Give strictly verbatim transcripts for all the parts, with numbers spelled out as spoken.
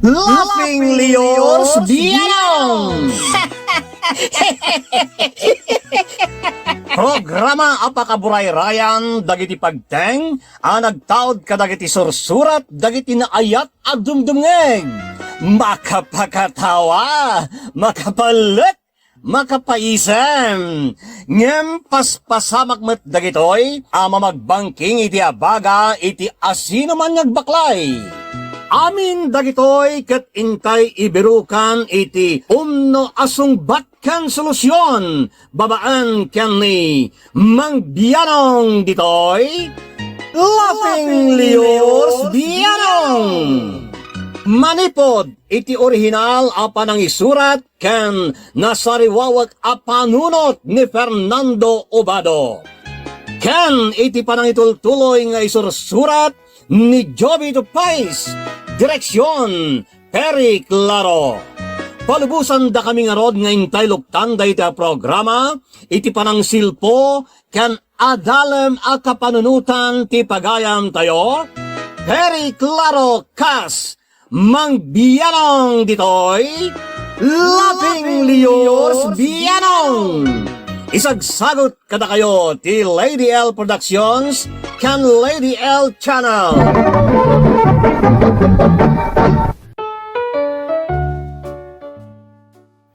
Laughing Leos Bianong! Programa a pakaburayrayan dagiti pagteng a nagtaud kadagiti sursurat dagiti naayat a dumdumngeg. Makapakatawa, makapalet, makapaisem. Ngem paspasamak met dagitoy a mamagbangking iti abaga iti asinoman nga agbaklay. Amin dagitoy ket intay ibirukan iti umno a sungbat ken solusion babaen ken ni Mang Bianong ditoy Laughing Leos Bianong. Manipod iti orihinal a panangisurat ken nasariwawek a panunot ni Fernando Obado, ken iti panangitultuloy nga isursurat ni Jovito Pais, direksion, Perry Claro. Palubosandakami ngarud nga intay luktan dayta a programa iti panangsilpo ken adalem a kapanunotan ti pagayamtayo, Perry Claro kas Mang Bianong ditoy, Laughing Leos Bianong. Isagsagut kadakayo ti Lady L Productions ken Lady L Channel.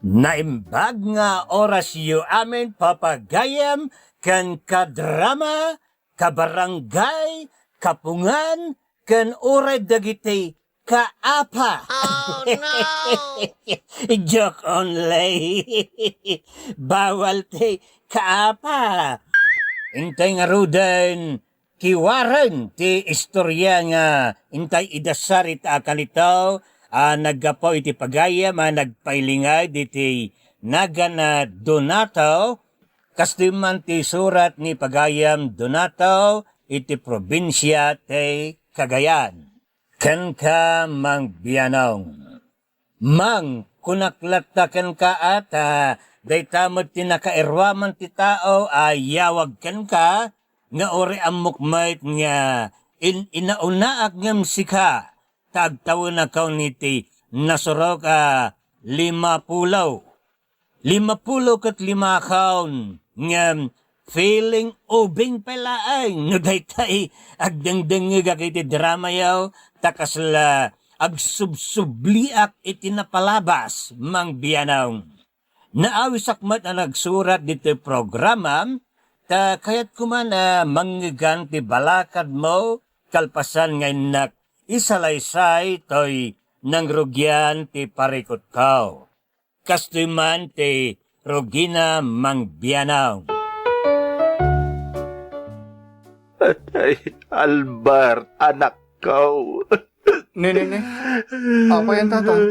Naimbag nga orasyo amin, papagayam ken kadrama, kabarangay, kapungan, ken uray dagiti kaapa. Oh, no! Joke only. Bawal ti kaapa. Intay ngaruden, kiwaren ti istoria nga intay idasar ita a kalitaw a naggapu iti pagayam a nagpailingay diti nagan a Donato, kastoy man ti surat ni pagayam Donato iti probinsia ti Cagayan. Kenka, Mang Bianong. Mang, kunak latta kenka a ta dayta met ti nakairuaman ti tao a yawag kenka, nga uray ammok met nga in-inaunaak ngem sika, ta agtawenakon iti nasurok a limapulo. Limapulo ket limakaon, ngem feeling ubing pay laeng no daytay agdengdengngegak iti dramayo, ta kasla agsubsubliak iti napalabas, Mang Bianong. Naawisak met a nagsurat ditoy programam, ta kayatko man a mangngegan ti balakadmo kalpasan nga innak isalaysay toy nangrugian ti parikutko. Kastoy man ti rugina, Mang Bianong. Ay, Albert, anakko. Ne, ne, ne. Apay, Tatang?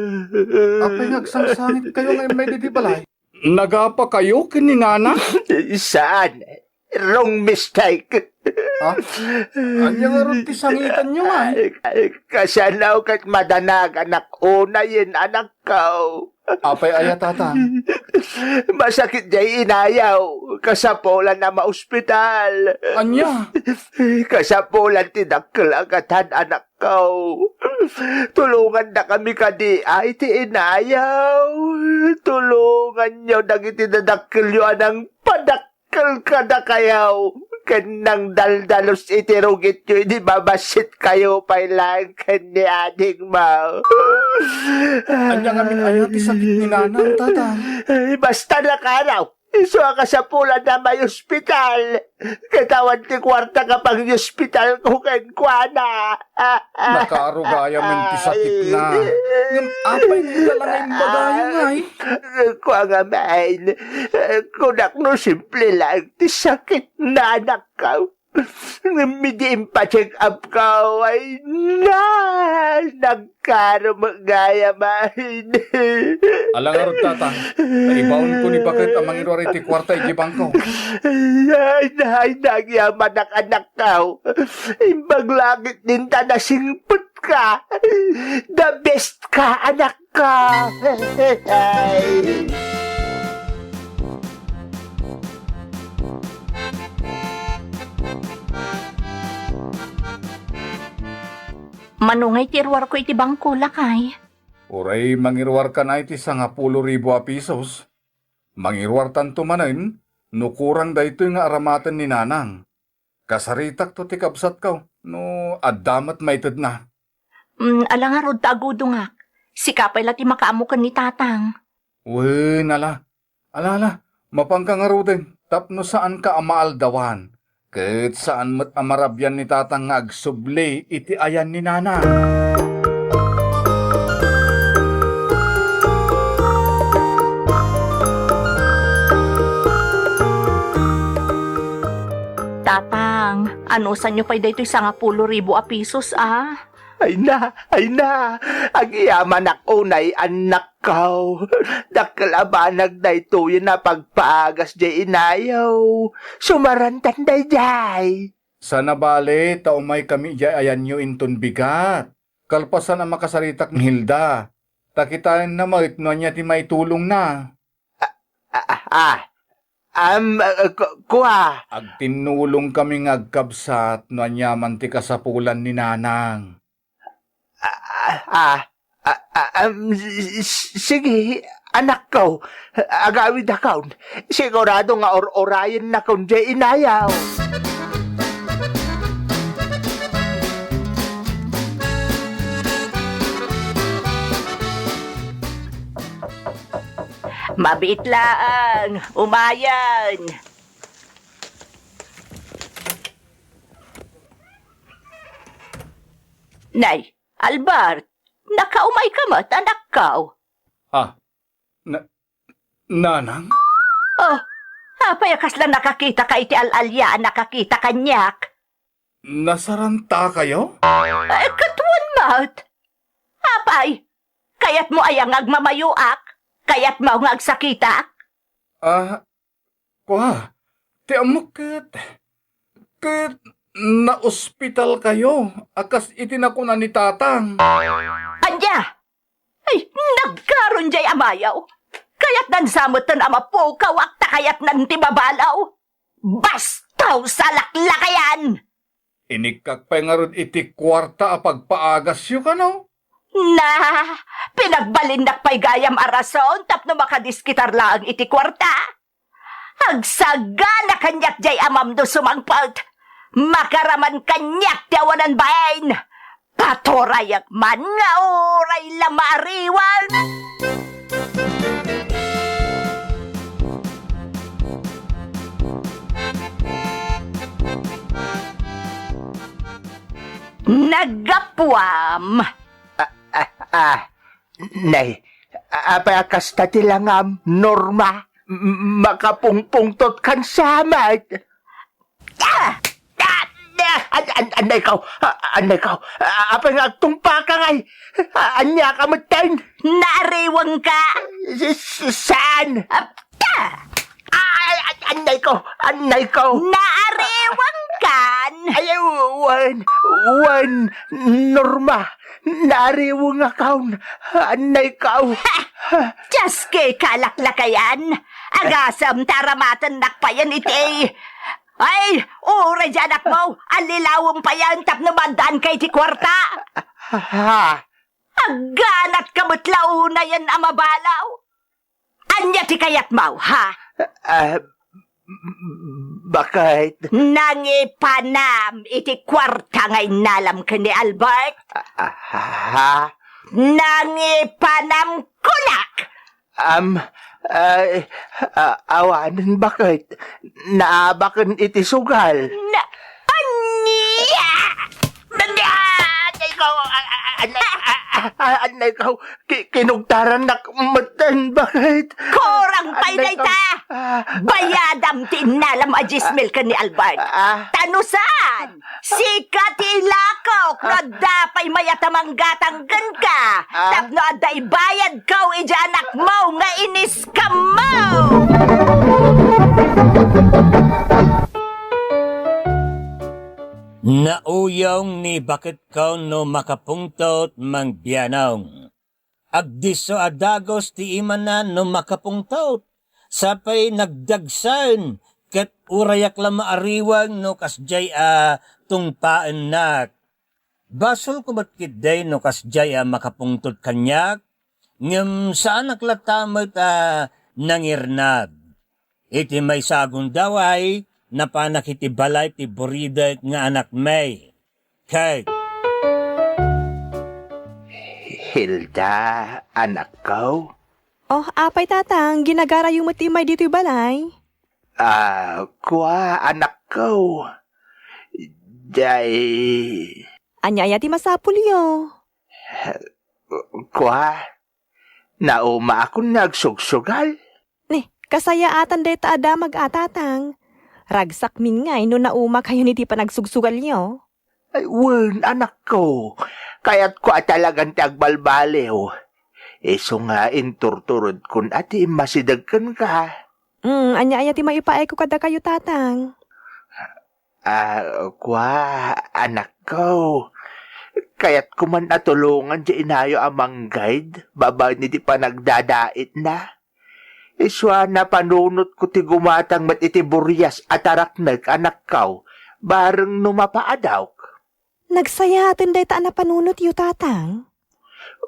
Apay nga agsangsangitkayo nga immay ditoy balay? Nagapakayo ken ni Nana? Saan? Wrong mistake. Ha? Ania ngarud ti sangitanyo, ngay? Kasano ket madanag, anak, unayen, anakko. Apay aya, Tatang? Masakit jay inayaw. Kasapulan a maospital. Ania? Kasapulan ti dakkel a gatan, anakko. Tulongandakami kadi, ay, ti inayaw. Tulonganyo dagiti dadakkelyo a nangpadakkel kadakayo ken nangdaldalus iti rugityo idi mabassitkayo pay laeng ken ni adingmo. Ania ngamin aya ti sakit ni Nanang, Tatang? Ay, basta nakaraw. Isu a kasapulan a maospital. Ket awan ti kuarta nga pangiospitalko kenkuana. Nakaarugayam iti sakitna. Ngem apay nga ita la nga imbagayo, ngay? Kua ngamin, kunak no simple laeng ti sakitna, anakko. Ngem idi impacheck upko, ay na, nagkaro met gayam, ay. Ala ngarud, Tatang, ta ibaonko ni baket a mangiruar iti kuarta iti bangko. Ay na, ay na, agyamanak, anakko. Imbag langit ninta nasingpetka. The best ka, anakko. Ay. Mano ngay ti iruarko iti bangko, lakay? Uray mangiruarkan iti sangapulo ribu a pisos, mangiruartanto manen no kurang daytoy nga aramaten ni Nanang. Kasaritakto ti kabsatko no adda met maitedna. Mm, ala ngarud ta agudongak. Sika pay la ti makaammo ken ni Tatang. Wen, ala. Ala, ala. Mapanka ngaruden tapno saanka a maaldawan. Ket saan met a marabian ni Tatang nga agsubli iti ayan ni Nanang. Tatang, anusanyo pay daytoy sangapulo ribu a pisos, a? Ay na, ay na, agyamanak unay, annakko. Dakkel a banag daytoy a pagpaagas diay inayo. Sumarantan daydiay. Sana bale, ta umaykami diay ayanyo inton bigat. Kalpasan a makasaritak ni Hilda. Ta kitaenna met no ania ti maitulongna. Ah, ah, ah. Am, ah, ku-, kua. Agtinnulongkami nga agkabsat no aniaman ti kasapulan ni Nanang. Ah, ah, ah, ah, am, s-, s-, sige, annakko. Agawidakon. Sigurado nga ur-urayennakon diay inayo. Mabiit laeng, umayen. Nay, Albert, nakaumayka met, annakko. Ah, na-, Nanang? Oh, apay a kasla nakakitaka iti al-alia a nakakita kaniak? Nasarantakayo? Eh, ket wen met. Apay, kayatmo aya nga agmamayoak? Kayatmo nga agsakitak? Ah, kua, ti ammok ket, ket naospitalkayo a kas iti nakuna ni Tatang. Ania? Ay, nagkaron diay amayo. Kayatnan sa metten a mapukawak ta kayatnan ti mabalaw. Bastaw, salaklakayan! Inikkak pay ngarud iti kuarta a pagpaagasyo kano? Na, pinagbalinnak pay gayam a rason tapno makadiskitar laeng iti kuarta. Agsagana kaniak diay amam no sumangpet. Makaraman kaniak ti awanan bain. Paturayak man nga uray la maariwan. Naggapuam. Ah, ah, ah. Nay, a-, apay a kasta ti langam, Norma? M-, makapungpungtot kan samat. Ah! Ah! Ah! An-, an-, annay kaw! A-, annay kaw! A-, apay nga agtungpaka ngay? A-, ania ka metten? Naariweng ka! S-, s-, saan? Ah, ah! Ay, ay, annay ko! Annay ko! Naariweng kan! Ay, ay, wen, wen, Norma, naariweng akon. Annay ko. Ha! Dias kay kalaklakayan. Agasem ta aramatennak payen iti. Ay, uray di anakmo, allilawem payen tapno maaddaanka iti kuarta. Ha? Agganat ka met la unayen a mabalaw. Ania ti kayatmo, ha? Ah, bakit? Nangipanam iti kuarta nga innalam ken ni Albert? Ah, ha? Nangipanam kunak! Am, ay, a-, awanen bakit? Naabaken iti sugal. Na, ania? Ania? Annay ko, a-, a-, a-, annay, a-, a-, a-, annay ko, ki-, kinugtarannak metten, bakit? Kurang pay dayta! Ah. Bayadam ti innalam a dies mil ken ni Albert. Ah. Ta no saan, sika ti ilakok no adda pay mayat a manggatang kenka, ah, tapno adda ibayadko iti anakmo nga iniskammo. Nauyong ni baketko no makapungtot, Mang Bianong. Agdisso a dagus ti imana no makapungtot. Sapay nagdagsen, ket urayak la maariweng no kasdiay a tungpaennak. Basolko met ketdi no kasdiay a makapungtot kaniak, Ngem saanak latta met a nangirnad. Iti maysa a gundaway, napanak iti balay ti buridek nga anakmi. Ket Hilda, anakko. Oh, apay, Tatang, ginagarayo met ti immay ditoy balay? Ah, kua, anakko. Jay. Ania aya ti masapulyo? Kua, naumaakon nga agsugsugal. Ni, kasayaatan dayta a damag a, Tatang. Ragsakmin ngay no naumakayon iti panagsugsugalyo. Ay, wen, anakko. Kayatko a talagan ti agbalbaliw. Isu nga inturturodkon a ti immasideg kenka. Mm, ania aya ti maipaayko kadakayo, Tatang? Ah, kua, anakko. Kayatko man a tulongan ti inayo a manggide babaen iti panagdadaitna. Isu a napanunotko ti gumatang met iti burias a taraknek, anakko, bareng no mapaadawk. Nagsayaaten dayta a napanunotyo, Tatang?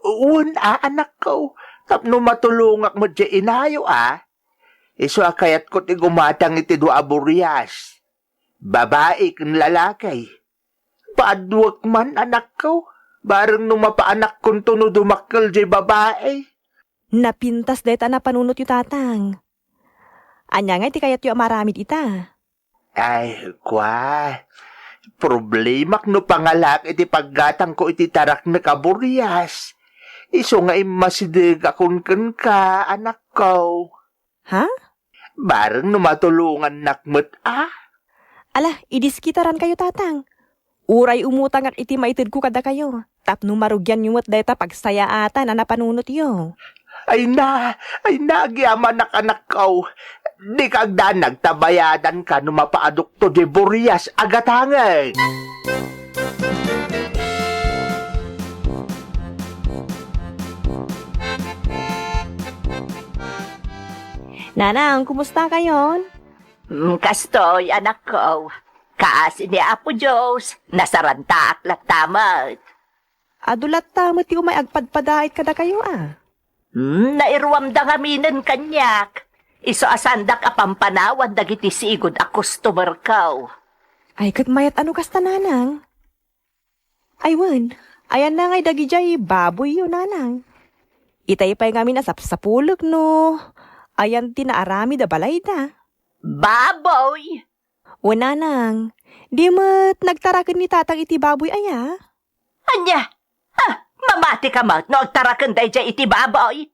Wen a, anakko, tapno matulongak met ti inayo a. Isu a kayatko ti gumatang iti dua a burias. Babai ken lalaki. Paadwek man, anakko, bareng no mapaanakkonto no dumakkel diay babai. Napintas dayta a napanunotyo, Tatang. Ania ngay ti kayatyo a maaramid ita? Ay, kua, problemak no pangalak iti paggatangko iti taraknek a burias. Isu nga immasidegakon kenka, anakko. Ha? Bareng no matulongannak met a. Ala, idiskitarankayo, Tatang. Uray umutangak iti maitedko kadakayo, tapno marugianyo met dayta pagsayaatan a napanunotyo. Ay na, ay na, agyamanak, anakko. Dika agdanag ta bayadanka no mapaadokto diay burias a gatangek. Nanang, kumusta kayon? Mm, kastoy, anakko. Kaasi ni Apo Dios, nasarantaak latta met. Adu latta met ti umay agpadpadait kadakayo a. Hmm, nairuamda ngaminen kaniak. Isu a saandak a pampanawan dagiti sigud a customerko. Ay, ket mayat a no kasta, nanang. Ay, wen, ayanna ngay dagidiay baboyyo, nanang. Itay pay ngamin a sapsapulek no ayan ti naaramid a balayda. Baboy? Wen, nanang, di met nagtaraken ni tatang iti baboy aya? Ania? Ah, mamatika met no agtaraken daydiay iti baboy?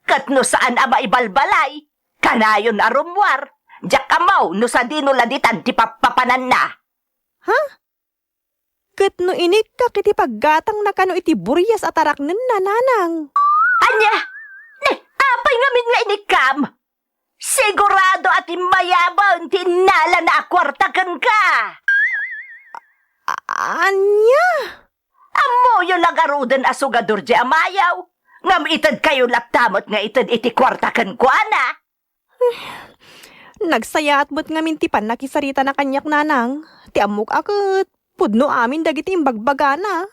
Ket no saan a maibalbalay, kanayon a rummuar, diak ammo no sadino la ditan ti pappapananna. Ha? Ket no inikkak iti paggatangna kano iti burias a taraknenna, nanang? Ania? Ni, apay ngamin nga inikkam? Sigurado a timmayaben ti innalana a kuarta kenka. A-, ania? Ammoyo la garuden a sugador di amayaw, ngem itedkayo latta met nga ited iti kuarta kenkuana. Nagsayaat met ngamin ti pannakisaritana kaniak, nanang. Ti ammok a ket pudno amin dagiti imbagbagana.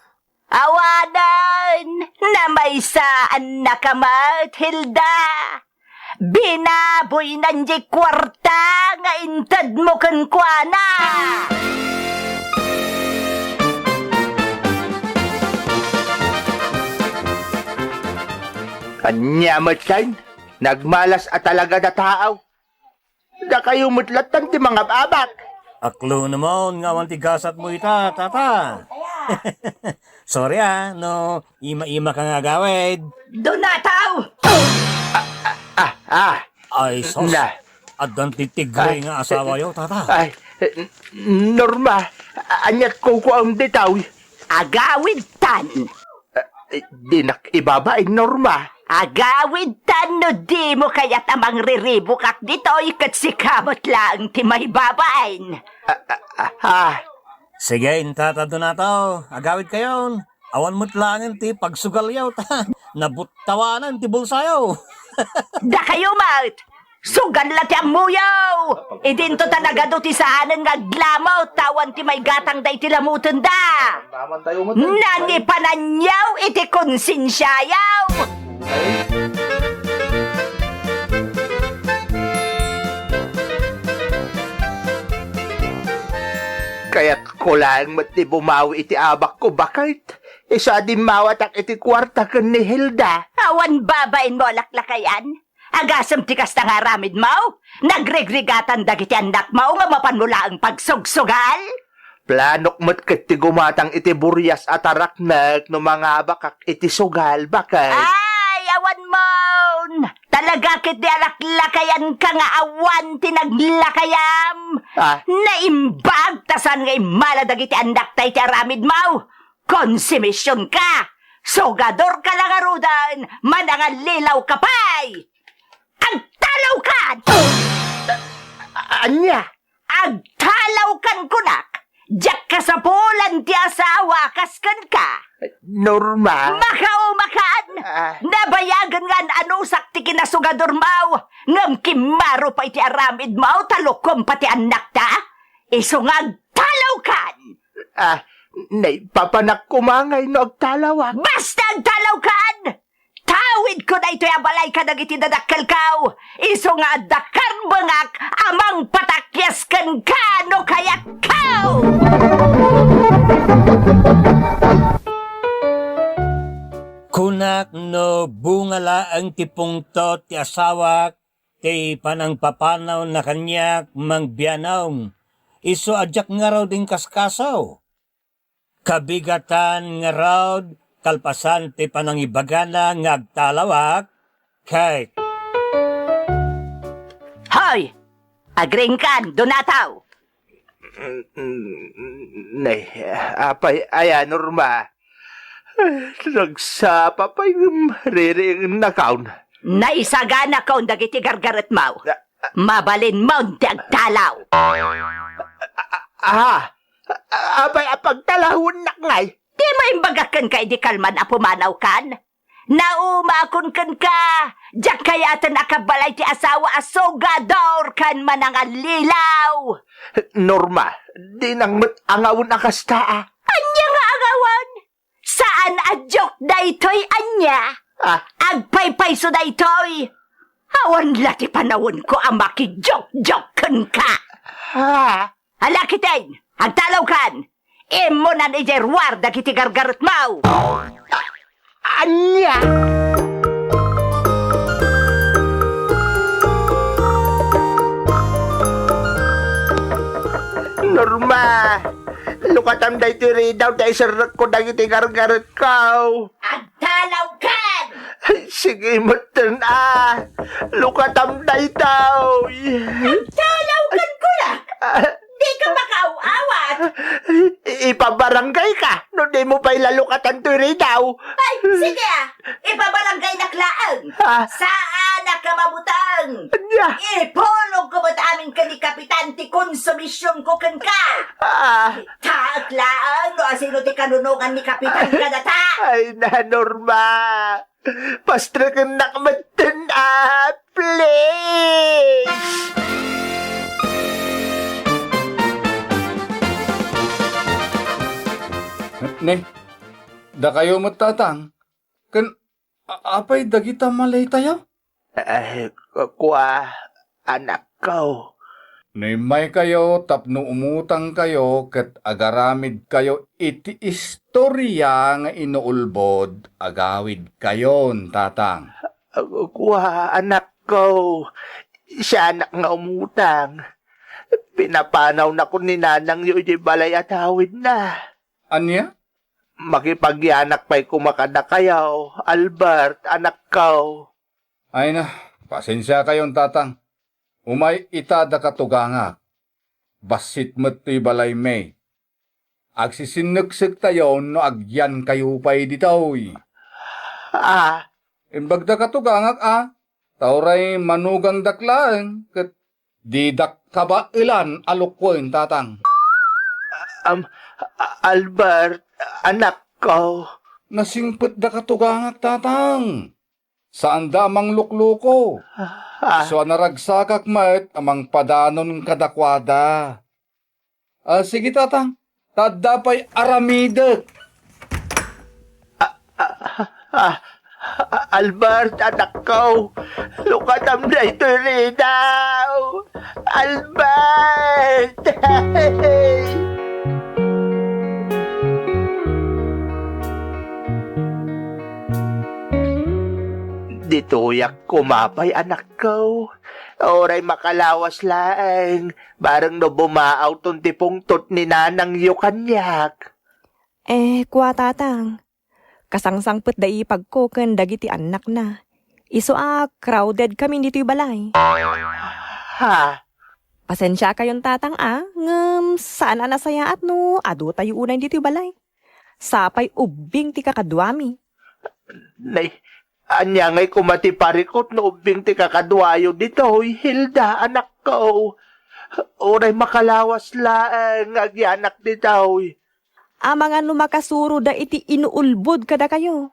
Awanen, namaysaannaka met, Hilda. Binaboynan diay kuarta nga intedmo kenkuana. Ania met, Shane? Nagmalas a talaga da tao. Dakayo met lattan ti mangab-abak. Aklo naman nga awan ti gasatmo ita, tata. Sorry, ah, no ima-ima ka nga agawid. Donataw! Ah, ah, ah. Ay, sos. Na. Addan ti tigre nga asawayo, tata. Ay, Norma, aniat kukuam ditoy? Agawidtan. Eh, dinak ibabain, Norma. Agawidtan no dimo kayat a mangriribukak ditoy ket sika met laeng ti maibabain. Ah, ah, ah, ah. Sige, inta, Donato. Agawidkayon. Awan met laengen ti pagsugalyo ta nabuttawanan ti bulsayo. Dakayo met! Sugal la ti ammoyo! Idinto ta nagadu ti saanen nga aglamut ta awan ti maigatangda iti lamutenda. Nangipananyo iti konsensiayo! Kayatko laeng met ti bumawi iti abakko, baket. Isu a dimmawatak iti kuarta ken ni Hilda. Awan babainmo a laklakayan? Agasem ti kasta nga aramidmo? Nagrigrigatan dagiti annakmo nga mapanmo laeng pagsugsugal? Planok met ket ti gumatang iti burias a taraknek no mangabakak iti sugal, baket. Ay, awan mon! Talaga ket di alaklakayan ka nga awan ti naglakayam! Ah. Naimbag ta saan nga immala dagiti annakta iti aramidmo! Konsumision ka! Sugador ka la ngaruden, manangallilaw ka pay! Agtalawkan! A-, ania? Agtalawkan kunak! Diak kasapulan ti asawa kas kenka! Norma. Makaumakan! Ah. Nabayagen nga an-anusak ti kinasugadormo, ngem kimmaro pay ti aramidmo ta lukom pay ti annakta? Isu nga agtalawkan! Ah, naipapanak koma ngay no agtalawak. Basta agtalawkan! Tawidko daytoy a balay kadagiti dadakkelko, isu nga adda karbengak a mangpatakyas kenka no kayatko! Kunak no bunga laeng ti pungtot ti asawak, ti panangpapanawna kaniak mangbianong, isu a diak ngarud inkaskaso. Kabigatan ngarud, kalpasan ti panangibagana nga agtalawak, ket Hoy! Agriingkan, Donato! Ne, apay aya, Norma? Nagsapa pay ngem ririingennakon. Naisaganakon dagiti gargaretmo. Ah. Mabalinmon ti agtalaw. Ah, apay a pagtalawennak ngay? Dimo imbagak kenka idi kalman a pumanawkan? Naumakon kenka, diak kayaten a kabalay ti asawa a sugador ken manangallilaw. Norma, dinak met angawen a kasta a. Ania nga angawen? Saan a joke daytoy, ania? Ah. Agpaypayso daytoy. Awan la ti panawenko a makijoke-joke kenka. Ah. Ala ketdin, agtalawkan! Immunan idiay ruar dagiti gargaretmo! Ania? Norma, lukatam daytoy ridaw ta iserrekko dagiti gargaretko. Agtalawkan! Sige metten a, lukatam daytoy. Agtalawkan, kunak! Ah. Dika makaaw-awat! I-, ipabarangayka no dimo pay la lukatan toy ridaw. Ay, sige a, ipabarangaynak laeng. Ah. Saanak a mabuteng. Ania? Ipulogko met amin ken ni Kapitan ti konsumisionko kenka. Ah. Taek laeng no asino ti kanunongan ni Kapitan kadata. Ay, na, Norma. Pastrekennak metten a, please! Ne, dakayo met, Tatang, ken a-, apay dagita malaytayo? Ay, kua, anakko. No immaykayo tapno umutangkayo ket agaramidkayo iti istoria nga inuulbod, agawidkayon, Tatang. Kua, anakko, siak nga umutang. Pinapanawnakon ni nanangyo idiay balay a tawidna. Ania? Makipagyanak pay koma kadakayo, Albert, anakko. Ay na, pasensiakayon, Tatang. Umay ita daka tugangak. Bassit met toy balaymi. Agsisinneksek tayo no agyankayo pay ditoy. Ah. Imbag daka tugangak a, ta uray manugangdak laeng ket didak kabaelan a lukuen, Tatang. Am, Albert, anakko. Nasingpet daka tugangak, Tatang. Saanda a manglukluko. Ah. Isu a naragsakak met a mangpadanon kadakuada. Ah, sige, Tatang. Ta adda pay aramidek. Ah, ah, ah, A-, Albert, anakko, lukatam daytoy ridaw. Albert! Ditoyak koma pay, anakko. Uray makalawas laeng, bareng no bumaawton ti pungtot ni nanangyo kaniak. Eh, kua, tatang, kasangsangpet da ipagko ken dagiti annakna. Isu a crowded kami ditoy balay. Ha? Pasensiakayon, tatang, a, ngem saan a nasayaat no adu tayo unay ditoy balay. Sapay ubbing ti kakaduami. Nay, ania ngay koma ti parikut no ubbing ti kakaduayo ditoy, Hilda, anakko? Uray makalawas laeng nga agyanak ditoy. Amangan no makasuroda iti inuulbod kadakayo.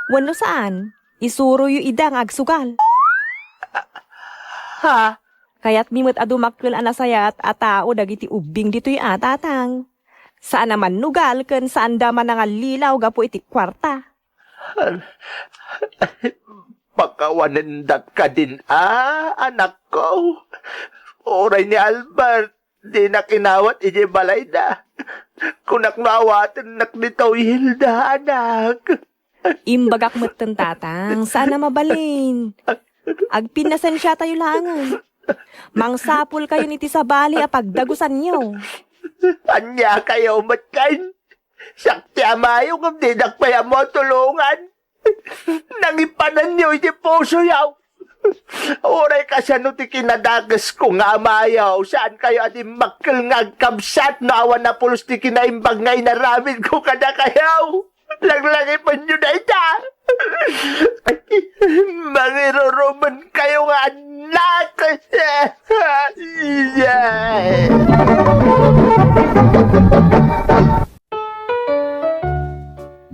Wenno saan, isuroyo ida nga agsugal. Ha? Kayatmi met a dumakkel a nasayaat a tao dagiti ubbing ditoy a, tatang. Saan a mannugal ken saanda manangallilaw gapu iti kuarta. Pakawanendak kadin a, anakko. Uray ni Albert, dinak inawat idiay balayda. Kunak no awatennak ditoy, Hilda, anak. Imbagak metten, tatang, saan a mabalin. Agpinnasensiatayo laengen. Mangsapulkayon iti sabali a pagdagusanyo. Aniakayo met ken? Siak ti amayo ngem didak pay ammo a tulongan. Nangipananyo iti pusoyo. Uray kasano ti kinadakesko nga amayo, saankayo a dimmakkel nga agkabsat no awan a pulos ti kinaimbag nga inaramidko kadakayo. Langlangipenyo dayta. Mangirurumenkayo nga annak.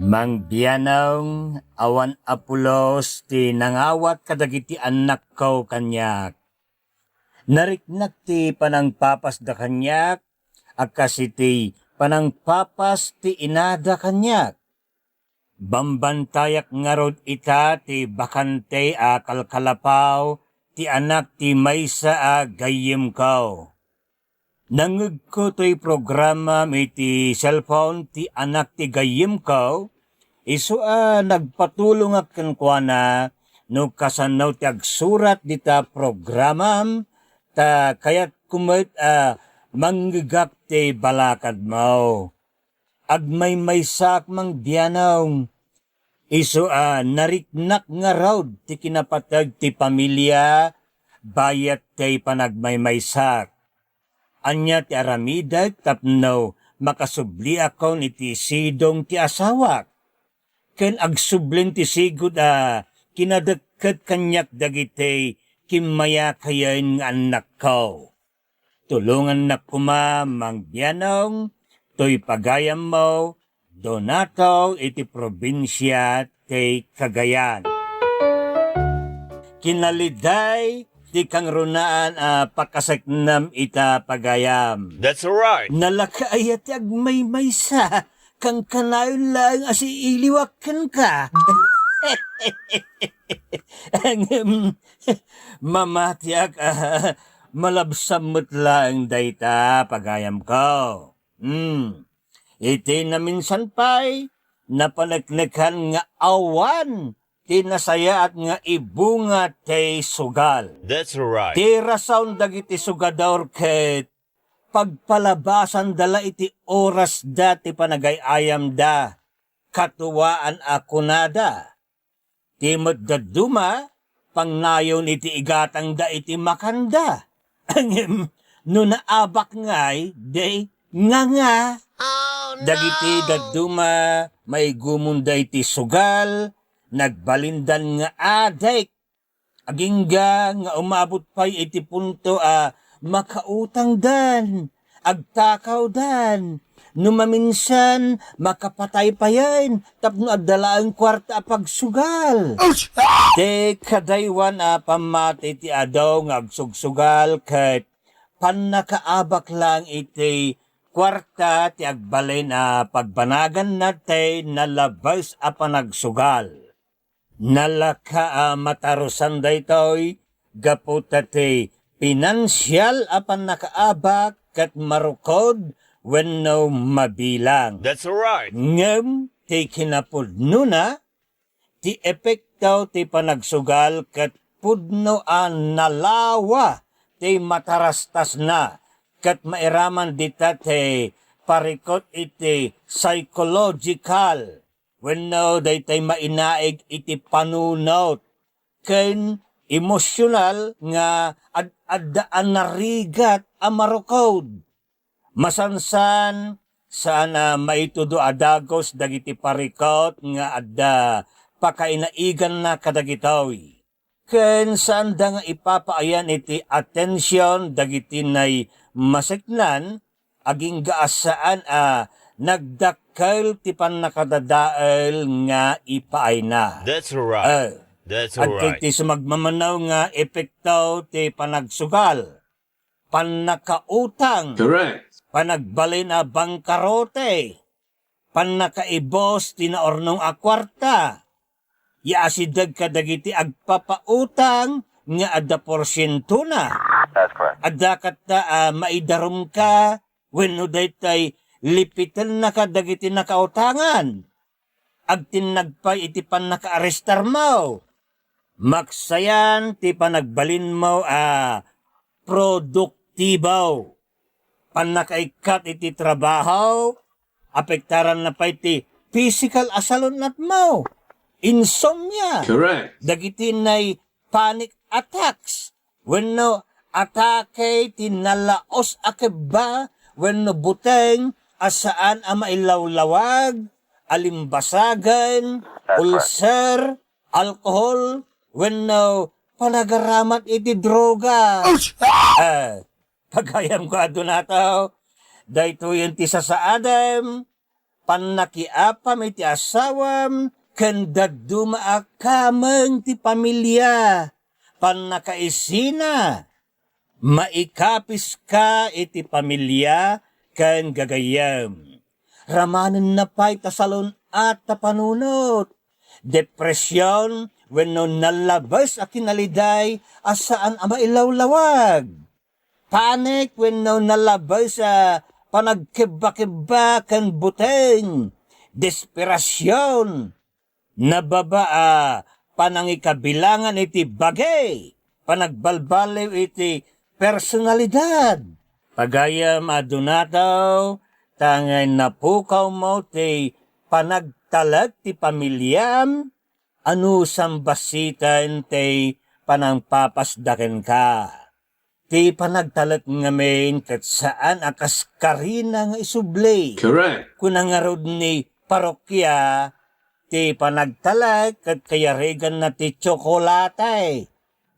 Mangbianong, awan a pulos ti nangawat kadagiti annakko kaniak. Nariknak ti panangpapasda kaniak a kas iti panangpapas ti inada kaniak. Bambantayak ngarud ita ti bakante a kalkalapaw ti anak ti maysa a gayyemko. Nangngegko toy programam iti cellphone ti anak ti gayyemko, isu a nagpatulongak kenkuana no kasano ti agsurat dita programam, ta kayatko met a mangngegak ti balakadmo. Agmaymaysaak, Mangbianong, isu a nariknak ngarud ti kinapateg ti pamilia bayat ti panagmaymaysaak. Ania ti aramidek tapno makasubliakon iti sidong ti asawak? Ken agsublin ti sigud a kinadekket kaniak dagiti kimmayakayen nga annakko. Tulongannak koma, Mangbianong, toy pagayammo, Donato iti probinsia ti Cagayan. Kinaliday ti kangrunaan a pakaseknem ita pagayam. That's right. Nalaka aya ti agmaymaysa, kankanayon laeng a siiliwak kenka. Ngem, mamatiak a malabsam met laeng dayta, pagayamko. Hmm. Iti naminsan pay, napaneknekan nga awan ti nasayaat nga ibunga ti sugal. That's right. Ti rason dagiti sugador ket pagpalabasanda la iti orasda ti panagay-ayamda, katuaan a kunada. Ti met dadduma, pangnayon iti igatangda iti makanda. Ngem no naabak ngay, di nganga. Dagiti dadduma, maigumonda iti sugal, nagbalindan nga adik. Agingga nga umabot pay iti punto a makautangdan, agtakawdan, no maminsan, makapatay payen tapno adda laeng kuarta a pagsugal. Ti kadaywan a pammati ti adu nga agsugsugal ket pannakaabak laeng iti kuarta ti agbalin a pagbanaganna ti nalabes a panagsugal. Nalaka a matarusan daytoy gapu ta ti pinansial a pannakaabak ket marukod wenno mabilang. That's right. Ngem ti kinapudnona, ti epekto ti panagsugal ket pudno a nalawa ti matarastasna ket mairaman dita ti parikut iti psychological wenno daytoy mainaig iti panunot ken emosyonal nga ad-adda a narigat a marukod. Masansan, saan a maitudo a dagus dagiti parikut nga adda pakainaiganna kadagitoy. Ken saanda nga ipapaayan iti atension dagiti naimaseknan, agingga a saan a nagdakkel ti pannakadadael nga ipaayna. That's right. Eh, That's adtoy right. ti sumagmamano nga epekto ti panagsugal, pannakautang, Correct. panagbalin a bangkarote, pannakaibus ti naurnong a kuarta, ya asideg kadagiti agpapautang nga adda porsientona. That's correct. Adda kasta a maidarumka wenno daytoy lipitennaka dagiti nakautangan. Agtinnag pay iti pannakaarestarmo. Maksayan ti panagbalinmo a produktibo. Pannakaikkat iti trabaho, apektaranna pay ti pisikal a salun-atmo. Insomnia. Correct. Dagiti nay panic attacks wenno atake ti nalaos a kebba wenno buteng a saan a mailawlawag, alimbasagen, That's right. ulcer, alkohol, wenno panagaramat iti droga. Ouch! Ah, pagayamko a Donato, daytoyen ti sasaadem, pannakiapam iti asawam, ken dadduma a kameng ti pamilia, pannakaisina, maikapiska iti pamilia ken gagayyem. Ramanenna pay ta salun-at a panunot, depresion, wenno nallabes a kinaliday a saan a mailawlawag. Panik wenno nallabes a panagkebba-kebba ken buteng, desperasion, nababa a panangikabilangan iti bagi, panagbalbaliw iti personalidad. Pagayam a Donato, ta nga napukawmo ti panagtalek ti pamiliam, anusam bassiten ti panangpapasda kenka. Ti panagtalek ngamin ket saan a kas karina nga isubli. Correct. Kuna ngarud ni parokia, ti panagtalek ket kayariganna ti tsokolate.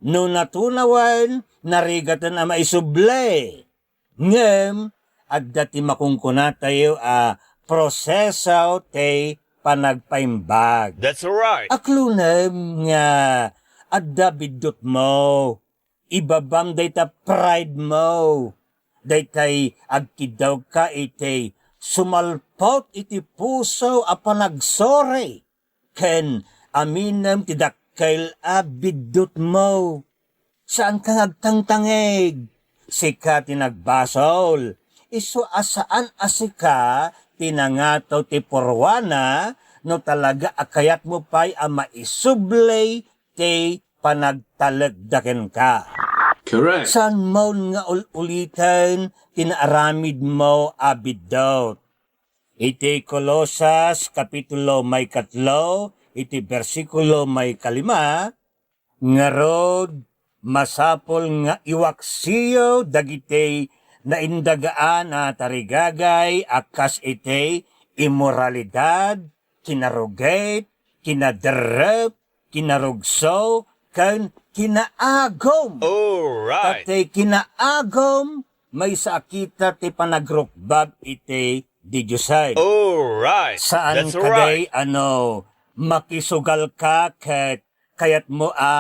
No natunawen, narigaten a maisubli. Ngem, adda ti makunkunatayo a proseso ti panagpaimbag. That's right. Aklunem nga adda biddutmo. Ibabam dayta pride mo. Daytay agkiddawka iti sumalput iti puso a panagsori ken aminem ti dakkel a biddutmo. Saanka nga agtangtangig. Sika ti nagbasol. Isu a saan a sika ti nangato ti purwana no talaga a kayatmo pay a maisubli ti panagtalekda kenka. Correct. Saanmon nga ul-uliten ti naaramidmo a biddut. Iti Colosas, kapitulo maikatlo, iti bersikulo maikalima, ngarud, masapul nga iwaksiyo dagiti naindagaan a tarigagay a kas iti immoralidad, kinarugit, kinaderrep, kinarugso, ken kinaagum. Alright. Ket ti kinaagum, maysa a kita ti panagrukbab iti didiosen. Alright. Saan That's kadi right. ano, makisugalka ket kayatmo a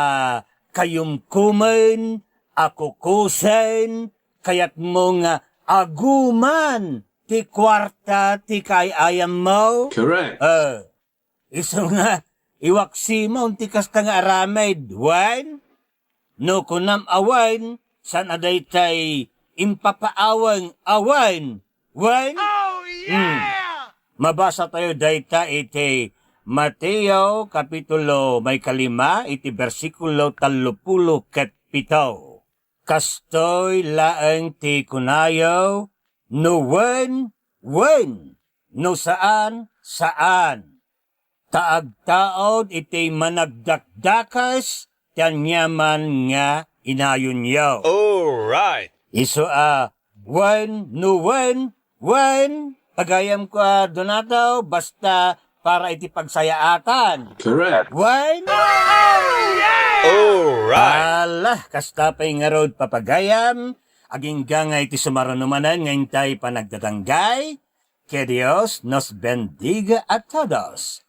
kayumkumen, a kukusen, kayatmo nga aguman ti kuarta ti kaay-ayammo? Correct. Eh, isu nga, Iwaksimon ti kasta nga aramid, wen? No kunam a wen, saan a daytay impapaaweng a wen? Wen? Oh, yeah! Hmm. Mabasa tayo dayta iti Mateo, kapitulo may kalima, iti bersikulo tallopulo ket pito. Kastoy laeng ti kunayo, no wen, wen, no saan, saan. Ta agtaud iti managdakdakes ti aniaman nga inayonyo. Alright. Isu a, wen, no wen, wen, pagayamko a Donato, basta para iti pagsayaatan. Correct. Wen? Alright. Ala, kasta pay ngarud, papagayam, agingga nga iti sumaruno manen nga intay panagtatanggay, que Dios nos bendiga a todos.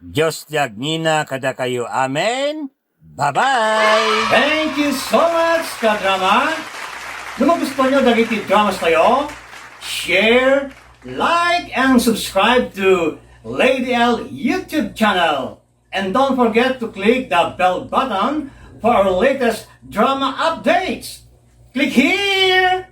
Dios ti agnina kadakayo. Amen. Bye-bye! Thank you so much, kadrama! No magustuhan nyo dagiti dramas tayo, share, like, and subscribe to Lady L YouTube channel. And don't forget to click the bell button for our latest drama updates. Click here!